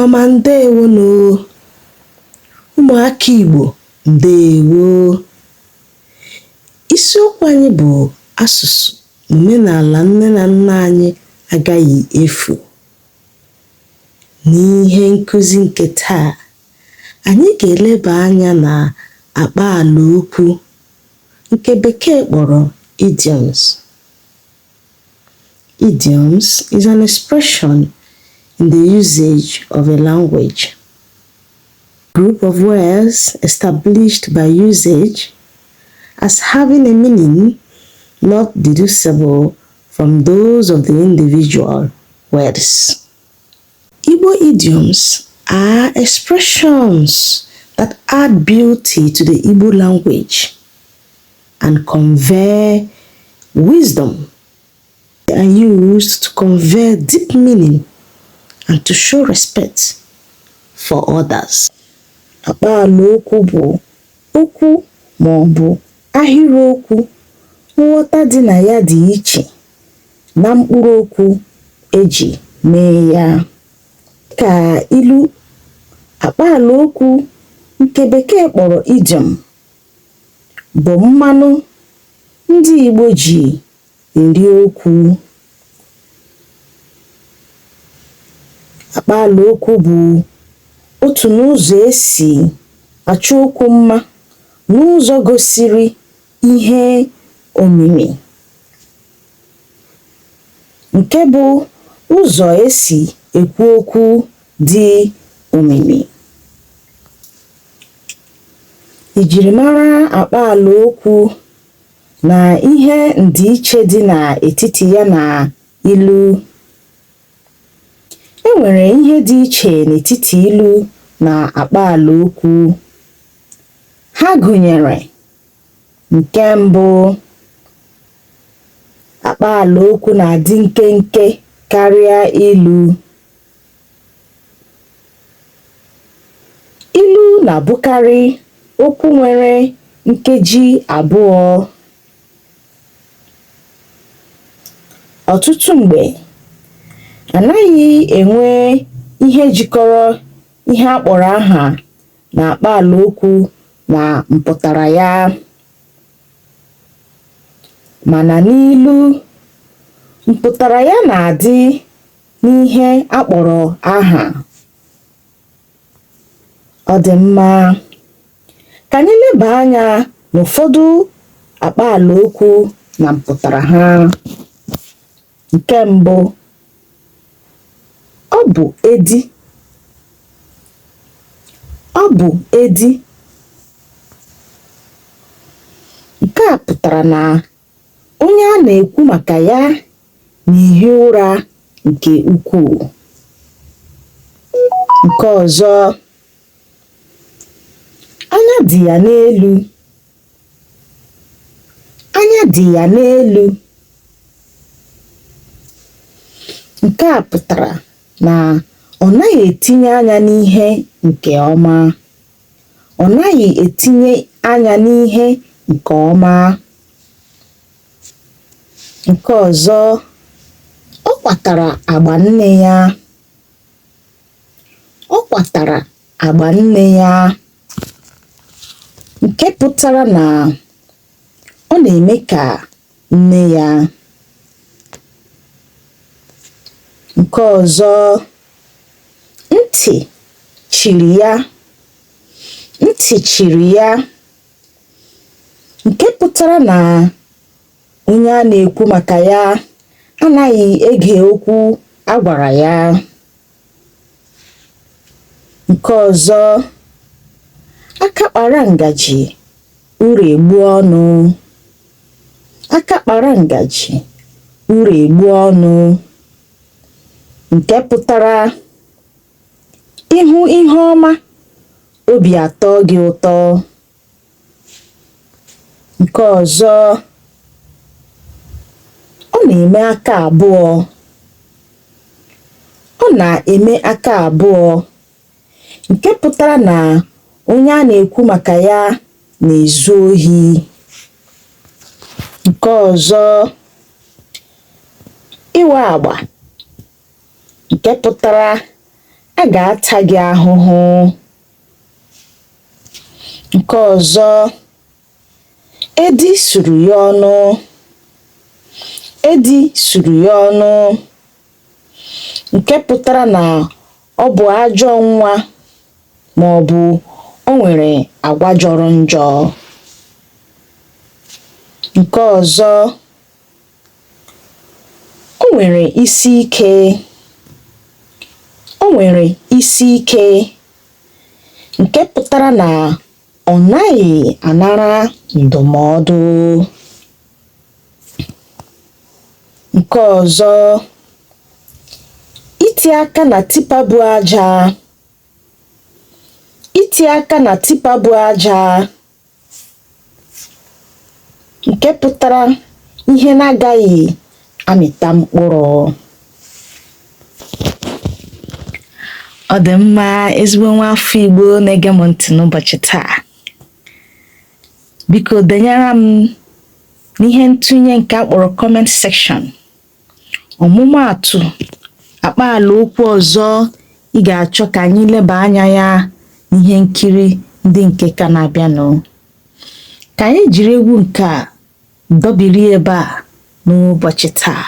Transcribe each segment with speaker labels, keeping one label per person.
Speaker 1: Ndị ọma, ndeewonụ. Ụmụaka Igbo, ndeewo. Isiokwu anyị bụ asụsụ na omenala nne na nna anyị agaghị efu. N'ihe nkụzi nke taa, anyị ga-eleba anya na akpaala okwu nke Bekee kpọrọ idioms. Idioms is an expression in the usage of a language. Group of words established by usage as having a meaning not deducible from those of the individual words. Igbo idioms are expressions that add beauty to the Igbo language and convey wisdom. They are used to convey deep meaning and to show respect for others. Akpaala okwu bụ okwu ma ọ bụ ahịrịokwu nghọta dị na ya dị iche na mkpụrụ okwu e ji mee ya. Ka ilu, akpaala okwu nke Bekee kpọrọ idiom bụ mmanụ ndị Igbo ji eri okwu. Akpaala okwu bụ otu n'ụzọ e si achọ okwu mma n'ụzọ gosiri ihe omimi, nke bụ ụzọ e si ekwu okwu dị omimi. Njirimara akpaala okwu na ihe ndịiche dị n'etiti ya na ilu. E nwere ihe dị iche n'etiti ilu na akpaala okwu. Ha gụnyere: Nke mbụ, akpaala okwu na-adị nkenke karịa ilu. Ilu na-abụkarị okwu nwere nkeji abụọ. Ọtụtụ mgbe, a naghị enwe ihe jikọrọ ihe a kpọrọ aha na akpaala okwu na mpụtara ya. Mana n'ilu, mpụtara ya na-adị n'ihe a kpọrọ aha. Ọ dị mma, ka anyị leba anya n'ụfọdụ akpaala okwu na mpụtara ha. Nke mbụ, ọ bụ edi. Ọ bụ edi. Nke a pụtara na onye a na-ekwu maka ya na-ehi ụra nke ukwuu. Nke ọzọ, anya dị ya n'elu. Anya dị ya n'elu. Nke a pụtara na ọ naghị etinye anya n'ihe nke ọma. Ọ naghị etinye anya n'ihe nke ọma. Nke ọzọ, ọ kwatara agba nne ya. Ọ kwatara agba nne ya. Nke pụtara na ọ na-eme ka nne ya. Nke ọzọ, ntị chiri ya. Ntị chiri ya. Nke pụtara na onye a na-ekwu maka ya anaghị ege okwu a gwara ya. Nke ọzọ, aka kpara ngaji, uru egbuo ọnụ. Aka kpara ngaji, uru egbuo ọnụ. Nke pụtara ị hụ ihe ọma, obi atọọ gị ụtọ. Nke ọzọ, ọ na-eme aka abụọ. Ọ na-eme aka abụọ. Nke pụtara na onye a na-ekwu maka ya na-ezu ohi. Nke ọzọ, ịwa agba. Nke pụtara a A ga-ata gị ahụhụ. Nke ọzọ, edi suru ya ọnụ. Edi suru ya ọnụ. Nke pụtara na ọ bụ ajọ nwa ma ọ bụ o nwere agwa jọrọ njọ. Nke ọzọ, o nwere isi ike. O nwere isi ike. Nke pụtara na ọ naghị anara ndụmọdụ. Nke ọzọ, iti aka na tipa bu aja. Iti aka na tipa bu aja. Nke pụtara ihe na-agaghị amịta mkpụrụ. Ọ dị mma ezigbo nwa afọ Igbo na-ege m ntị n'ụbọchị taa. Biko denyere m n'ihe ntụnye nke a kpọrọ comment section ọmụmaatụ akpaala okwu ọzọ ị ga-achọ ka anyị leba anya ya n'ihe nkiri ndị nke ka na-abịanụ. Ka anyị jiri egwu nke a dọbiri ebe a n'ụbọchị taa.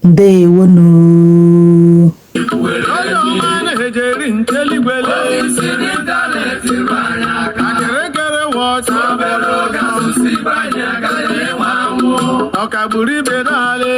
Speaker 1: Ndewonu.
Speaker 2: Ọkagburu ibe n'ala.